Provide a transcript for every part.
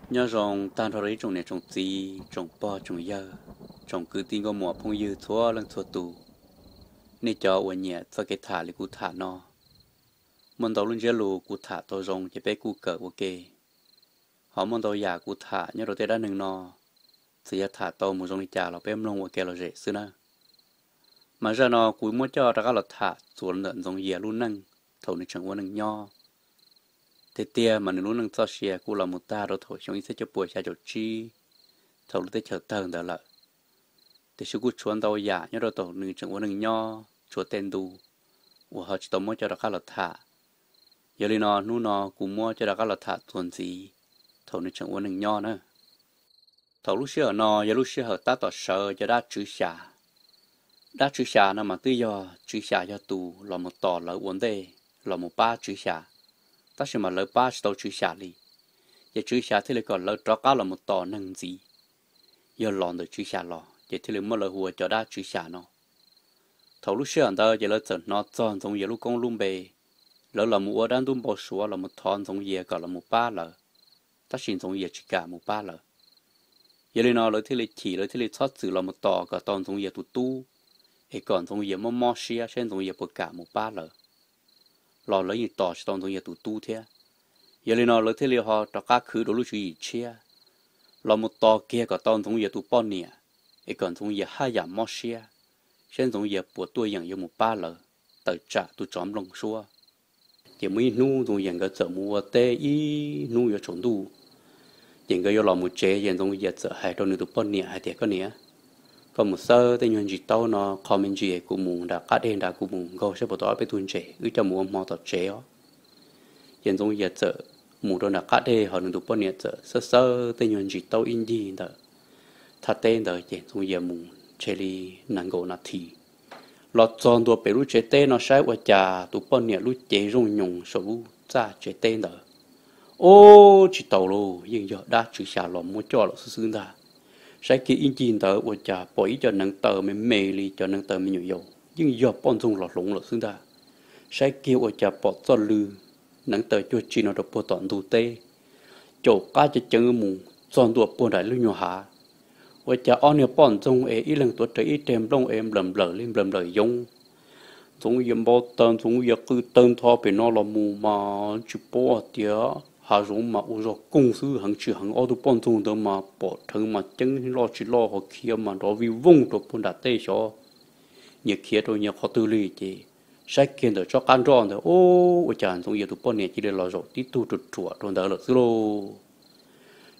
Nyob zoo tag nrho rau ib tsoom niam tsoom txiv, tsoom pog tsoom yawg, tsoom kwv tij nkauj muam phooj ywg txhua leej txhua tus. Nej cov uas nyiam txoj kev tham li kuv tham no, muaj ntau lub ntsiab lus kuv tham tau zoo ces peb kuj kawm ua ke. Ho muaj ntau yam kuv tham nyob rau tej dab neeg no, txawm yog tham tau mus zoo li cas los peb mloog ua ke lom zem xwb nawb. Mas zaj no kuv muab coj rov qab los tham txuas ntawm Ntxoov Yias lub neej thaum nws tseem ua neej nyob. Tiag tiag mas nws lub neej txoj sia kuj los mus tag rau thaum xyoo ib txhiab cuaj puas xya caum tsib, thaum lub teb chaws tawg ntawd lawm. Tiam sis kuj tshuav ntau yam nyob rau thaum nws tseem ua neej nyob, tshuav tej ntu uas ho tsis tau muab coj rov qab los tham. Yog li no hnub no kuv muab coj rov qab los tham txuas ntxiv thaum nws tseem ua neej nyob na. Thaum lub sij hawm no yog lub sij hawm tab tom sawv cov dab tswv xya. Dab tswv xya no mas twb yog tswv xya yog tus los mus tos lawv ua ntej los mus pab tswv xya, tab sis mas lawv pab tsis tau tswv xya li, ces tswv xya thiaj li kom lawv rov qab los mus tos neeg ntxiv. Yog los ntawm tswv xya los ces thiaj li muab lawv hu ua cov dab tswv xya no. Thaum lub sij hawm ntawd ces lawv txawm hnov txog Ntxoov Yias lub koob lub npe, lawv los mus ua dab ntub npau suav los mus thov Ntxoov Yias kom los mus pab lawv, tab sis Ntxoov Yias tsis kam mus pab lawv. Yog li no lawv thiaj li chim, lawv thiaj li txhob txwm los mus tos kom tau Ntxoov Yias tus tub, es kom Ntxoov Yias mob mob siab saib Ntxoov Yias puas kam mus pab lawv, los lawv yeej tos tsis tau Ntxoov Yias tus tub thiab. Yog li no lawv thiaj li ho rov qab khwv dua lub tswv yim tshiab, los mus tos kiag kom tau Ntxoov Yias tus poj niam, es kom Ntxoov Yias haj yam mob siab, saib Ntxoov Yias puas tuaj yeem yuav mus pab lawv tawm tsam tus tsov nplooj suab. Ces muaj ib hnub Ntxoov Yias nkawd txawm mus ua teb ib hnub yuav tsaus ntuj, ces nkawd yuav los mus tsev ces Ntxoov Yias txawm hais rau nws tus poj niam hais tias, Koj niam, koj mus xawb tej nyuag ntsis taub no qho me ntsis, kuv mus nram qab deg nrad, kuv mus nkaug saib puas tau ob peb tug ntses, wb coj mus ua hmo tom tsev os. Ces Ntxoov Yias txawm mus rau nram qab deg, ho nws tus poj niam txawm xawb xawb tej nyuag ntsis taub ib ncig ntawm thaj teb ntawd, ces Ntxoov Yias mus ntshe li nees nkaum nas this, los txog ntua pem lub tsev teb no saib ua cas tus poj niam lub cev zooj nyoos saum lub txaj tsev teb ntawd. Ob, tsis tau lauj, yeej yog dab tswv xya los muab coj lawm xwb xwb ntag. Saib kiag ib ncig ntawd ua cas pom ib co neev taw me me li cov neev taw me nyuam yaus, yeej yog poj ntxoog los hloov lawm xwb ntag. Saib kiag ua cas pom txoj lw neev taw cuag tsi no rau puag tom ntug teb, caum qab ceev ceev mus txog ntua puag nram lub nyuag hav. Ua cas ob niag poj ntxoog es ib leeg tuav rawv ib reg nplooj es nplawm nplawm li nplawm nplawm yoov. Ntxoov Yias npau taws, Ntxoov Yias qw tawg ntho pem no los mus mas tsis paub hais tias hav zoov mas ua zog koog xwb, heev tsis heev ob tug poj ntxoog ntawd mas pom rheev mas ceeb loj tsis loj, ho khiav mas nrov vij voog rau puag nram tej xyov nyias khiav rau nyias qhov twg li. Ces saib kiag ntawm tsob qab nroj ntawd, ua cas Ntxoov Yias tus poj niam cia li los zaum tib tug ruam ruam rau ntawd lawm xwb lauj.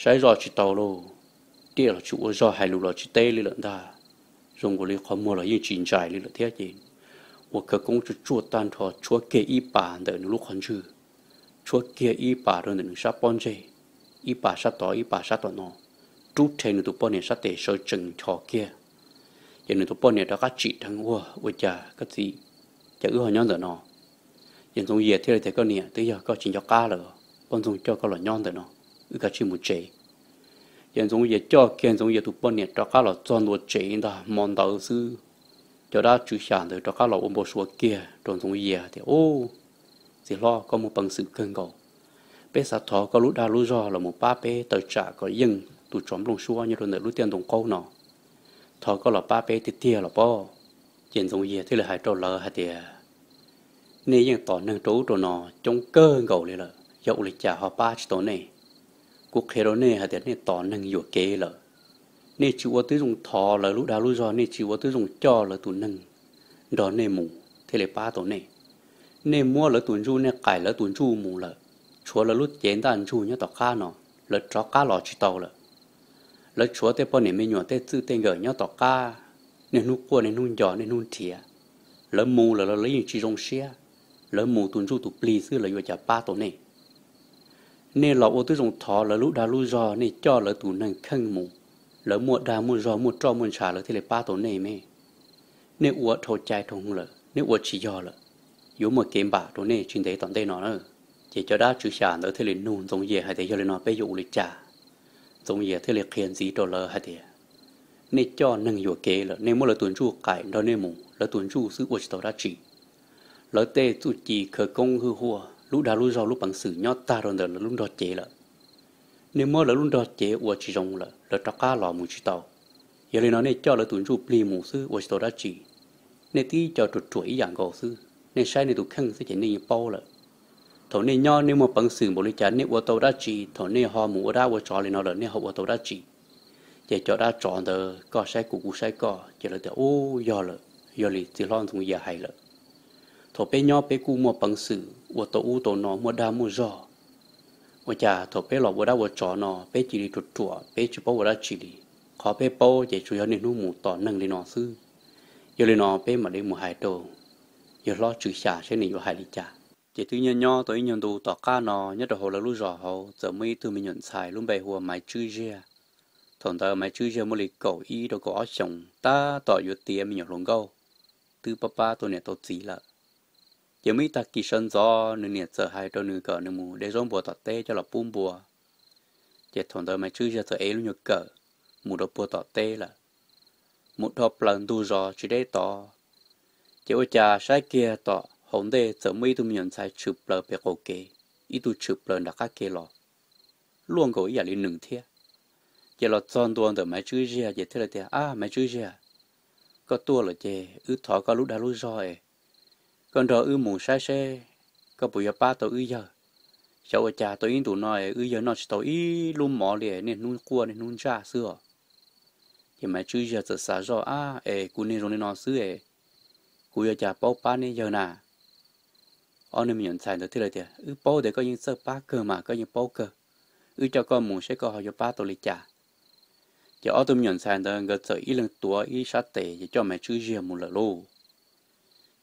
Saib zoj tsis tau lauj, dej los tsis ua zog, hais lus los tsis teb li lawm ntag. Zoo nkaus li qhov muag los yeej tsis ntsais li lawm thiab. Ces ua khawv koob tsuj tsuaj tag nrho, tshuab kiag ib pas ntawm nws lub qhov ntswg, tshuab kiag ib pas rau ntawm nws sab pob ntseg, ib pas sab tod ib pas sab tom no, rub rhe nws tus poj niam sab tes sawv tsees ncho kiag. Ces nws tus poj niam rov qab tsim dheev, Ua, ua cas koj txiv, cas wb ho nyob ntawm no? Ces Ntxoov Yias thiaj li tias, Koj niam, twb yog koj tsis nco qab lawm, poj ntxoog coj koj los nyob ntawm no, wb kav tsij mus tsev. Ces Ntxoov Yias coj kiag Ntxoov Yias tus poj niam rov qab los txog ntua tsev ntag. Hmo ntawd xwb, cov dab tswv xya ntawd rov qab los ua npau suav kiag rau Ntxoov Yias tias, Ub, txiv hlob, koj muaj peev xwm kawg nkaus. Peb xav thov koj lub dag lub zog los mus pab peb tawm tsam kom yeej tus tsov nplooj suab nyob rau ntawm lub tiaj ntoo qaub no. Thov koj los pab peb tiag tiag los pob. Ces Ntxoov Yias thiaj li hais rau lawv hais tias, Nej yeej tos neeg rau ub rau no coob kawg nkaus li lawm, yog ua li cas ho pab tsis tau nej? Kuv qhia rau nej hais tias nej tos neeg yuam kev lawm. Nej tsis ua tib zoo thov lawv lub dag lub zog, nej tsis ua tib zoo coj lawv tus neeg nrog nej mus thiaj li pab tau nej. Nej muab lawv tus ntsuj, nej qaim lawv tus ntsuj mus lawm, tshuav lawv lub cev ntaj ntsug nyob tom qab no, lawv rov qab los tsis tau lawm. Lawv tshuav tej poj niam me nyuam tej txwj tej nkawm nyob tom qab, niaj hnub quaj niaj hnub nco niaj hnub nrhiav. Lawv mus lawm los lawv yeej tsis zoo siab, lawv mus tus ntsuj tus plig xwb, lawv yuav cas pab tau nej? Nej los ua tib zoo thov lawv lub dag lub zog, nej coj lawv tus neeg kheej mus, lawv muaj dag muaj zog muaj roj muaj ntsha lawv thiaj li pab tau nej me. Nej ua dhau cai dhau lawm, nej ua tsis yog lawm, yuav muaj kev npam rau nej tsis ntev tom ntej no na. Ces cov dab tswv xya ntawd thiaj li nug Ntxoov Yias hais tias, Yog li no peb yuav ua li cas? Ntxoov Yias thiaj li qhia ntxiv rau lawv hais tias, Nej coj neeg yuam kev lawm, nej muab lawv tus ntsuj qaim nrog nej mus, lawv tus ntsuj xwb ua tsis tau dab tsi. Lawv tej txuj ci khawv koob hwj huaj, lub dag lub zog lub peev xwm nyob tag rau ntawm lawv lub nrog cev lawm. nej muab lawv lub nrog cev ua tsis zoo lawm, lawv rov qab los mus tsis tau. Yog li no nej coj lawv tus ntsuj plig mus xwb ua tsis tau dab tsi. Nej tib co ruam ruam ib yam nkaus xwb, nej saib nej tus kheej xwb ces nej yeej paub lawm. Thaum nej nyob nej muaj peev xwm npaum li cas nej ua tau dab tsi, thaum nej ho mus ua dab ua tsov li no lawm nej ho ua tau dab tsi. Ces cov dab tsov ntawd koj saib kuv kuv saib koj ces lawv tias, Ub, yog lawm, yog li txiv hlob Ntxoov Yias hais lawm. Thaum peb nyob peb kuj muaj peev xwm ua tau ub tau no muaj dag muaj zog. Ua cas thaum peb los ua dab ua tsov no peb cia li ruam ruam peb tsis paub ua dab tsi li. Qhov peb paub ces tsuas yog niaj hnub mus tom neeg li no xwb. Yog li no peb mam li mus hais rau yawg hlob Tswv Xyas saib nws yuav hais li cas. Ces twb nyob nyob tau ib nyuag ntu tom qab no nyob rau hauv lawv lub zos hauv txawm muaj ib tug me nyuam ntxhais lub npe hu ua Maiv Tswb Ziag. Thaum ntawd Maiv Tswb Ziag muaj li kaum ib rau kaum ob xyoos tab tom yuav tiav me nyuam hluas nkauj, twb pab pab tau niam tau txiv lawm. Ces muaj ib tag kis sawv ntxov nws niam txawm hais rau nws kom nws mus de zaub npua tom teb coj los pub npua. Ces thaum ntawd Maiv Tswb Ziag txawm ev lub nyuag kawm mus rau puag tom teb lawm, mus dhau plaws ntug zos tsis deb tod. Ces ua cas saib kiag tom hauv ntej txawm muaj ib tug me nyuam ntxhais tshwm plaws pem qaum kev, ib tug tshwm plaws nram qab kev los, luaj nkaus ib yam li nws thiab. Ces los txog ntua ntawm Maiv Tswb Ziag ces thiaj li tias, Ab, Maiv Tswb Ziag, koj tuaj lawm ces wb thov koj lub dag lub zog es koj nrog wb mus saib seb koj puas yuav pab tau wb yawg. Xyov ua cas tau ib ntus no es wb yawg noj tsis tau ib lub mov li, niaj hnub quaj niaj hnub ntsaj xwb os. Ces Maiv Tswb Ziag txawm xav zoj, Ab, es kuv niag zoo li no xwb es kuv yuav cas paub pab neb yawg na. Ob niag me nyuam ntxhais ntawd thiaj li tias, Wb paub tias koj yeej txawj pab kawg mas koj yeej paub kawg, wb coj koj mus seb koj ho yuav pab tau li cas. Ces ob tug me nyuam ntxhais ntawd nkawd txawm ib leeg tuav ib sab tes ces coj Maiv Tswb Ziag mus lawm lauj.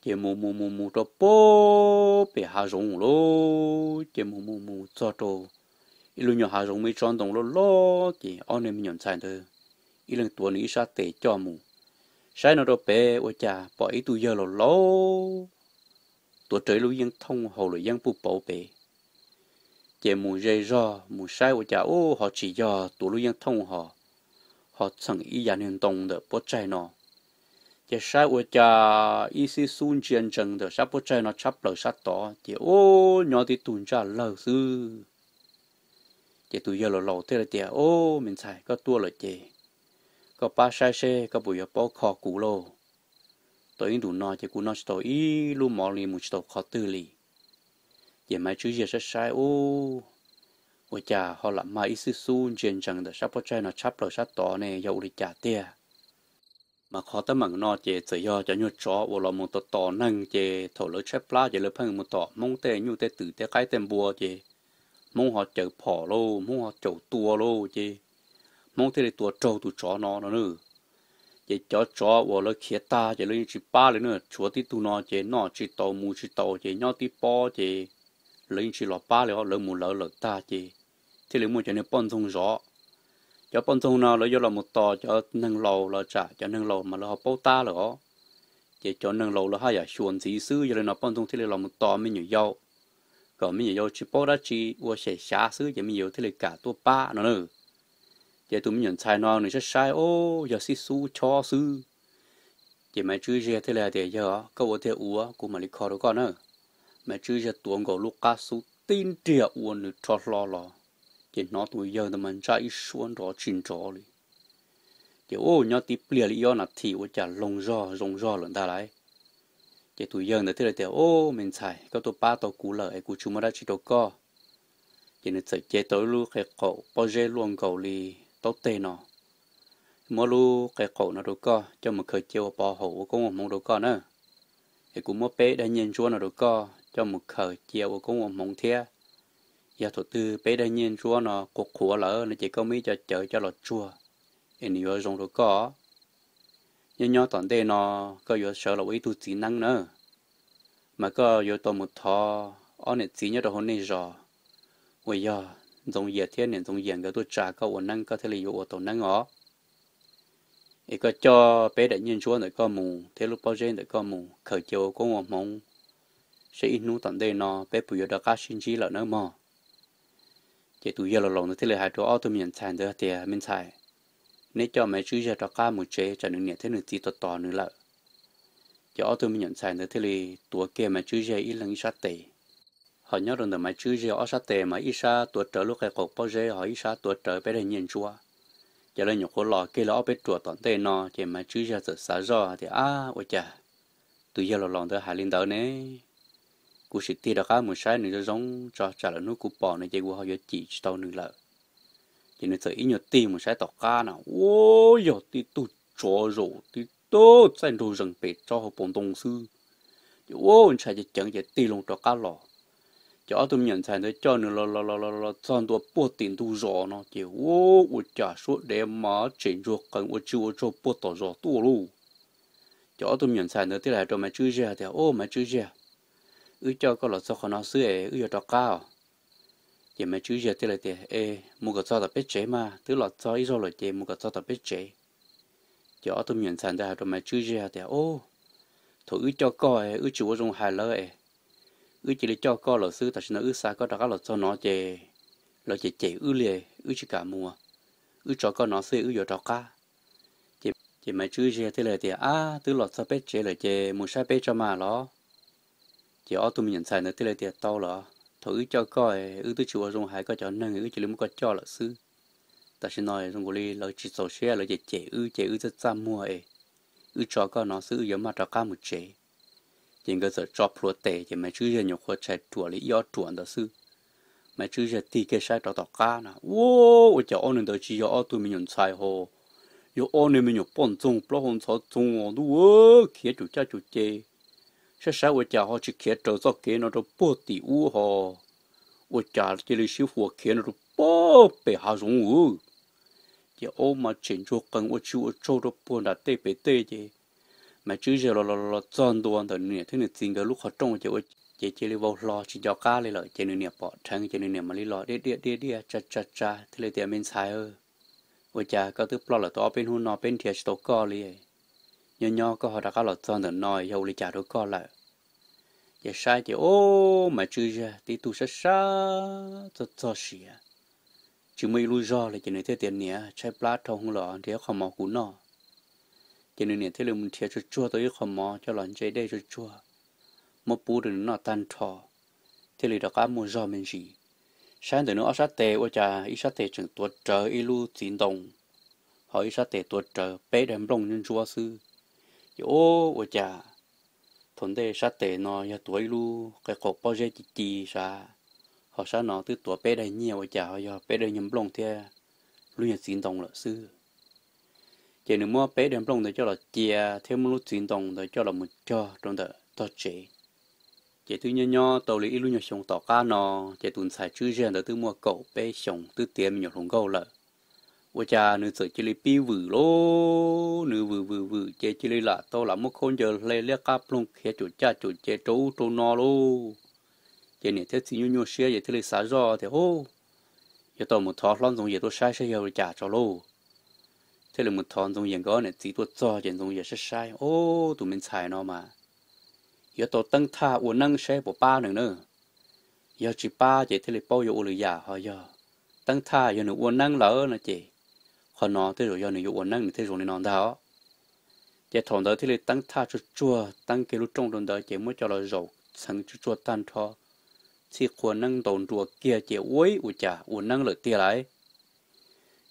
Ces mus mus mus mus rau puag pem hav zoov lauj, ces mus mus mus txog rau ib lub nyuag hav zoov muaj ib tsob ntoo loj loj, ces ob niag me nyuam ntxhais ntawd ib leeg tuav nws ib sab tes coj mus. Saib no rau pem ua cas pom ib tug yawg laus laus tuav rawv ib lub yeeb thooj haus luam yeeb puj pauv pem. Ces mus ze zog mus saib ua cas ub ho tsis yog tuav lub yeeb thooj ho, ho txheem ib yam niag ntoo ntawm pob tsaig no. Ces saib ua cas ib xib xub ntsia ntsees ntawm sab pob tsaig no tshab plaws sab tod ces ub nyob tib tug ntsaj lawg xwb. Ces tus yawg laus laus thiaj li tias, Ub, me ntxhais, koj tuaj lawm ces koj pab saib seb koj puas yuav paub kho kuv lauj. Tau ib ntus no ces kuv noj tsis tau ib lub mov li, mus tsis tau qhov twg li. Ces Maiv Tswb Ziag saib saib ub, ua cas ho lam mag ib xib xub ntsia ntsees ntawm sab pob tsaig no tshab plaws sab tod ne, yog ua li cas tiag? Mas qhov teeb meem no ces txawm yog cov nyuag tsov uas los mus tom tom neeg ces thaum lawv tshaib plab ces lawv pheej mus tom Hmoob tej nyuj tej twm tej qaib tej npua ces Hmoob ho caws phom lauj, Hmoob ho caum tua lauj ces Hmoob thiaj li tua raug tus tsov no no na. Ces cov tsov uas lawv khiav tag ces lawv yeej tsis pab li na, tshuav tib tug no ces noj tsis tau mus tsis tau ces nyob tib pob ces lawv yeej tsis los pab li os, lawv mus lawv lawm tag ces thiaj li muaj cov niag poj ntxoog zov. Cov poj ntxoog no lawv yuav los mus tos cov neeg laus los tsam cov neeg laus mas lawv ho paub tab lawm os. Ces cov neeg laus lawv haj yam xyuas ntxiv xwb, yog li no poj ntxoog thiaj li los mus tos me nyuam yaus, kom me nyuam yaus tsis paub dab tsi ua xyem xyav xwb ces me nyuam yaus thiaj li kam tuaj pab no na. Ces tus me nyuam ntxhais no nws saib saib, Ub, yog xib xub chob xwb. Ces Maiv Tswb Ziag thiaj li hais tias, Yog koj ua tiag ua, kuv mam li kho rau koj na. Maiv Tswb Ziag tuav nkaus lub qab xub tib nriag ua nws rho hlo los, ces hnov tus yawg ntawd mas ntsaj ib suab nrov tsis nrov li. Ces ub, nyob tib pliag li ib ob nas this ua cas loog zog zoo zog lawm ntag lauj. Ces tus yawg ntawd thiaj li tias, Ub, me ntxhais, koj tuaj pab tau kuv lawm es kuv tsis muaj dab tsi rau koj. Ces nws txawm ce tau ib lub qe qaum pob zeb luaj nkaus li taub teg no, muab lub qe qaum no rau koj coj mus khaws cia ua pov haum ua koob ua hmoov rau koj na. Es kuv muab peb daim nyiaj ntsuab no rau koj coj mus khaws cia ua koob ua hmoov thiab. Yog thaum twg peb daim nyiaj ntsuab no qhuav qhuav lawm no ces koj muab ib co cawv coj los tsuag, es nws yuav zoo rau koj. Nyob nyob tom ntej no koj yuav sawv los ua ib tug txiv neeb na, mas koj yuav tau mus thov ob niam txiv nyob rau hauv nej zos uas yog Ntxoov Yias thiab niam Ntxoov Yias nkawd tuaj tsa koj ua neeb koj thiaj li yuav ua tau neeb os. Es koj coj peb daim nyiaj ntsuab ntawm koj mus thiab lub pob zeb ntawm koj mus khaws cia ua koob ua hmoov, seb ib hnub tom ntej no peb puas yuav rov qab sib ntsib lawm nawb mog. Ces tus yawg laus laus ntawd thiaj li hais rau ob tug me nyuam ntxhais ntawd tias, Me ntxhais, neb coj Maiv Tswb Ziag rov qab mus tsev tsam nws niam thiab nws txiv tos tos nws lawm. Ces ob tug me nyuam ntxhais ntawd thiaj li tuav kiag Maiv Tswb Ziag ib leeg ib sab tes, Qhov nyob rau ntawm Maiv Tswb Zej ob sab tes mas ib sab tuav rawv lub qe qaum pob zeb ho ib sab tuav rawv peb daim nyiaj ntsuab. Ces lawv nyuam qhuav los kiag li ob peb ruam tom ntej no ces Maiv Tswb Zej txawm xav zoj tias, Ab, ua cas tus yawg laus laus ntawd hais li ntawd ne? Kuv sim tig rov qab mus saib nws zoo zoo tso, tsam lawm hnub kuv pom nws ces kuv ho yuav cim tsis tau nws lawm. Ces nws txawm ib nyuag tig mus saib tom qab na, ua yog tib tug tsov zaum tib tug txaij nraug zees pem tsob hauv paus ntoo xwb. Ces ua ntshai ceev ceev ces tig loo rov qab los. Ces ob tug me nyuam ntxhais ntawd coj nws los los los los txog ntua puag tim ntug zos no ces ua, ua cas suab dev mas tsem ntsuag qees ua tsis ua tsaug puag tom zos tuaj lauj. Ces ob tug me nyuam ntxhais ntawd thiaj li hais rau Maiv Tswb Zej tias, Au, Maiv Tswb Zej, wb coj koj los txog qhov no xwb es wb yuav rov qab os. Ces Maiv Tswb Zej thiaj li tias, Es mus kom txog tom peb tsev mas, twb los txog ib zaug lawm ces mus kom txog tom peb tsev. Ces ob tug me nyuam ntxhais ntawd hais rau Maiv Tswb Zej tias, Au, thaum wb coj koj wb tsis ua zoo hais lawv es wb cia li coj koj lawm xwb, tam sim no wb xa koj rov qab los txog no ces lawv cem cem wb li, wb tsis kam mus, wb tso koj no xwb wb yuav rov qab. Ces Maiv Tswb Zej thiaj li tias, Ab, twb los txog peb tsev lawm ces mus saib peb tso mas los. Ces ob tug me nyuam ntxhais ntawd thiaj li tias, Tau los, thaum wb coj koj wb twb tsis ua zoo hais koj cov neeg, wb cia li muab koj coj lawm xwb. Tam sim no zoo nkaus li lawv tsis txaus siab, lawv cem cem wb ces wb txaj txaj muag es wb tso koj no xwb wb yuav maj rov qab mus tsev. Ces nkawd txawm tso plhuav tes ces Maiv Tswb Zej nyuam qhuav tshais ruam li ib ob ruam ntawd xwb. Maiv Tswb Zej tig kiag saib rov tom qab na, ua, ua cas ob niag ntawd tsis yog ob tug me nyuam ntxhais ho, yog ob niag me nyuam poj ntxoog plaub hau ntxhov txoog os ntuj, khiav cum caj cum ces. Saib saib ua cas ho tsis khiav raws txoj kev no rau puag tim ub ho, ua cas cia li sib huas khiav no rau puag pem hav zoov ub. Ces ob mas tsem ntsuag qees ua tsis ua tsaug rau puag nram tej pem tej ces Maiv Tswb Zej los los los txog ntua ntawm nws niam thiab nws txiv nkawd lub qhov rooj ces ua, ces cia li vau hlo tsis nco qab li lawm ces nws niam pom dheev ces nws niam mam li los diaj diaj diaj diaj tsa tsa tsa thiaj li tias, Me ntxhais, ua cas koj twb ploj lawm tau ob peb hnub no peb nrhiav tsis tau koj li? Nyob nyob koj ho rov qab los txog ntawm no yog ua li cas rau koj lawm? Ces saib ces ub, Maiv Tswb Zej tib tug sab sab txog txog siav, tsis muaj ib lub zog li ces nws thiaj tias, Niam, tshaib plab dhau hwv lawm, nrhiav ib qho mov kuv noj. Ces nws niam thiaj li mus nrhiav tsuag tsuag tau ib qho mov coj los ntse dej tsuag tsuag, muab pub rau nws noj tag nrho, thiaj li rov qab muaj zog me ntsis. Saib ntawm nws ob sab tes ua cas ib sab tes tseem tuav rawv ib lub txiv ntoo, ho ib sab tes tuav rawv peb daim nplooj ntsuab ntsuab xwb. Ces ub, ua cas thaum ntej sab tes no yog tuav ib lub qe qaum pob zeb ci ci sav, ho sab no twb tuav peb daim nyiaj ua cas ho yog peb daim nyuag nplooj thiab lub nyuag txiv ntoo lawm xwb. Ces nws muab peb daim nplooj ntawd coj los cia thiab muab lub txiv ntoo ntawd coj los mus cog rau ntawm tog tsev. Ces twb nyob nyob tau li ib lub nyuag xyoo tom qab no, ces tus ntxhais Tswb Zej ntawd twb muaj kaum peb xyoos twb tiav me nyuam hluas nkauj lawm. Ua cas nws txawm cia li pib vwm lauj, nws vwm vwm vwm ces cia li lam tau lam muab khaub ncaws hle liab qab ploog khiav cum caj cum ces rau ub rau no lauj. Ces niam thiab txiv nyuaj nyuaj siab ces thiaj li xav zoj tias, Ub, yuav tau mus thov hlob Ntxoov Yias tuaj saib saib yog li cas tso lauj. Thiaj li mus thov Ntxoov Yias nkawd niam txiv tuaj txog ces Ntxoov Yias saib saib, Ub, tus me ntxhais no mas yuav tau teeb thaj ua neeb saib puas pab nws na. Yog tsis pab ces thiaj li paub yuav ua lwm yam, ho yog teeb thaj yog nws ua neeb lawm no ces qhov no tej zaum yog nws yuav ua neeb nws thiaj zoo li no ntag os. Ces thaum ntawd thiaj li teeb thaj tsuag tsuag, teeb kiag lub rooj rau ntawd ces muab coj los zaum txheev tsuag tsuag tag nrho, txhij qhua neeb ntaus nruas kiag ces ua ib ua cas ua neeb lawm tiag lauj.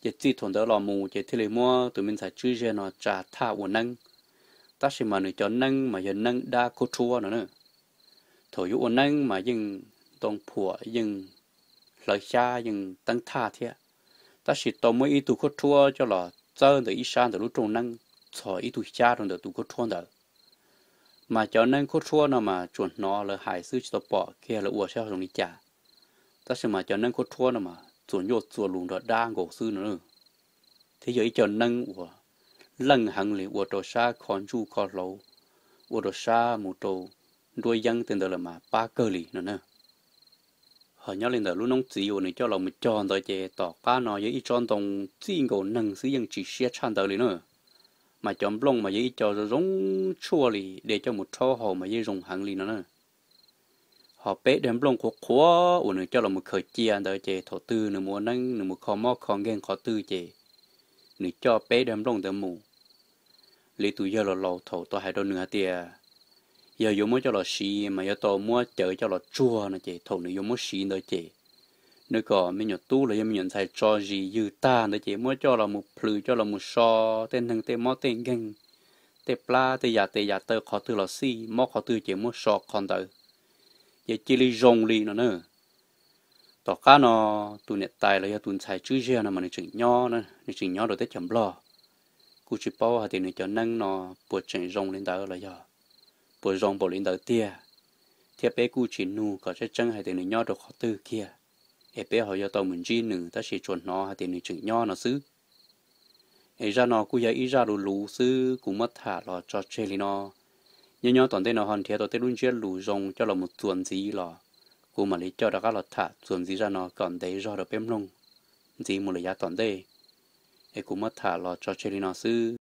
Ces txij thaum ntawd los mus ces thiaj li muab tus me ntxhais Tswb Zej no tsa thaj ua neeb, tab sis mas nws cov neeb mas yog neeb dab khaub rhuab no na. Thaum yuav ua neeb mas yeej ntoo phuam yeej hlawv xyab yeej teeb thaj thiab, tab sis tau muab ib tug khaub rhuab coj los txawb ntawm ib sab ntawm lub rooj neeb, txhos ib tug xyab rau ntawm tus khaub rhuab ntawd. Mas cov neeb khaub rhuab no mas tsuas hnov lawv hais xwb tsis tau pom kiag lawv ua saib ho zoo li cas, tab sis mas cov neeb khaub rhuab no mas txuas ncauj txuas lus nrog dab nkaus xwb no. Thiab yog ib co neeb uas leej heev li, ua rau sab kho ntsuj kho hlauv, ua rau sab mus rau nruab yeeb tej ntawd lawm mas pab kawg li no na. Ho nyob li ntawm lub noob txiv uas nws coj los mus cog ntawd ces tom qab no yog ib tsob ntoo txij nkaus neeg xwb yeej tsis siab tshaj ntawd li na. Mas cov nplooj mas yog ib co zoo zoo tshuaj li, de coj mus rhaub haus mas yeej zoo heev li no na. Ho peb daim nplooj qhuav qhuav uas nws coj los mus khaws cia ntawd ces thaum twg nws mus ua neeb nws mus kho mob kho nkeeg qhov twg ces nws coj peb daim nplooj ntawd mus. Li tus yawg laus laus thaum tau hais rau nws hais tias, yog yuav muab coj los siv mas yuav tau muab cawv coj los tsuag no ces thaum nws yuav muab siv ntawd ces nws kom me nyuam tub los yog me nyuam ntxhais tso zis ywg tag ntawd ces muab coj los mus plhws coj los mus so tej neeg tej mob tej nkeeg, tej plab tej yam tes yam taw qhov twg los xij mob qhov twg ces muab so qhov ntawd, ces cia li zoo li no na. Tom qab no tus niam tais los yog tus ntxhais tswb ziag no mas nws tseem nyob, nws tseem nyob rau teb chaws Nplog. Kuj tsis paub hais tias nws cov neeb no puas tseem zoo li ntawd los yog puas zoo npaum li ntawd tiag, thiab peb kuj tsis nug kom tseeb tseeb hais tias nws nyob rau qhov twg kiag, es peb ho yuav tau mus ntsib nws tab sis tsuas hnov hais tias nws tseem nyob no xwb. Es zaj no kuj yog ib zaj lus luv xwb kuv muab tham los tso tseg li no. Nyob nyob tom ntej no ho nrhiav tau tej lub ntsiab lus zoo coj los mus txuas ntxiv los kuv mam li coj rov qab los tham txuas ntxiv zaj no kom ntev zog rau peb mloog ntxiv mus lawm yav tom ntej. Es kuv muab tham los tso tseg li no xwb.